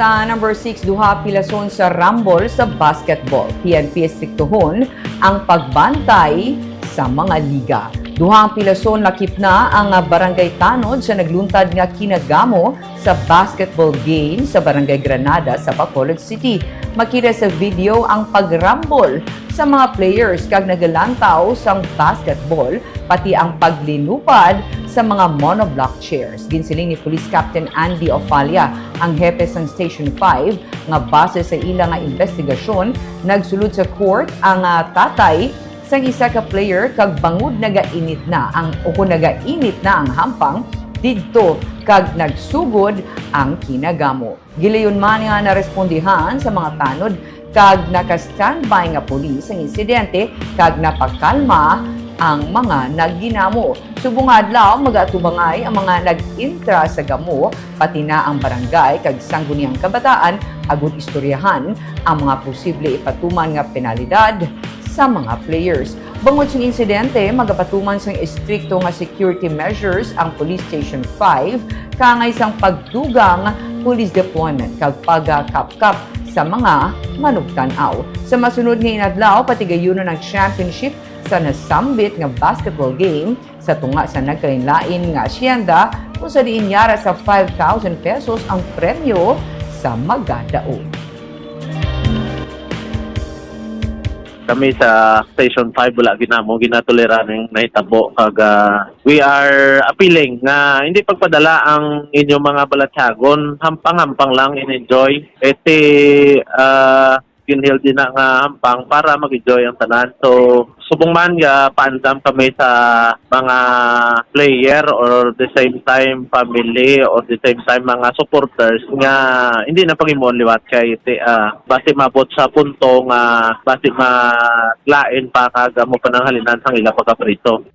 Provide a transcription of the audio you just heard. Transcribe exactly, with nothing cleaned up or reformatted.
Sa number six, duha pilason sa rumble sa basketball. P N P estriktuhon ang pagbantay sa mga liga. Duha ang pilason lakip na ang, ah, barangay tanod sa nagluntad nga kinagamo sa basketball game sa Barangay Granada sa Bacolod City. Makita sa video ang pagrambol sa mga players kag nagalantaw sang basketball, pati ang paglinupad sa mga monoblock chairs. Ginsiling ni Police Captain Andy Ofalia, ang hepe sang Station five, nga base sa ila nga investigasyon, nagsulod sa court ang, ah, tatay sang isa ka player kag bangod nagainit na ang, o kung nagainit na ang hampang didto kag nagsugod ang kinagamo. Gilayon man nga narespondihan sa mga tanod kag naka-standby nga pulis ang insidente kag napakalma ang mga nagginamo. Subong nga adlaw, mag-atubangay ang mga nag-intra sa gamo, pati na ang barangay kag Sangguniang Kabataan, agud istoryahan ang mga posible ipatuman nga penalidad sa mga players. Bangod sing insidente, magapatuman sang estrikto nga security measures ang Police Station five, kaangay sang pagdugang police deployment kag pagakapkap sa mga manugtan-aw. Sa masunod nga inadlaw, patigayunon ang championship sa nasambit nga basketball game sa tunga sa nagkalainlain nga asyenda, kung sa diin yara sa five thousand pesos ang premyo sa magadaog. Kami sa Station five, wala gid namo ginatolera ning nahitabo, kag, ah, we are appealing nga hindi pagpadala ang inyong mga balatyagon, hampang-hampang lang, in-enjoy. Iti, ah, ginhildi na nga hampang para mag-enjoy ang tanan. So, subong man nga paandam kami sa mga player or the same time family or the same time mga supporters nga hindi na paghimuon liwat kay ti, ah, basi mabot sa punto nga basi maglain pa kag amo pananghalinan sang ila pagkaprito.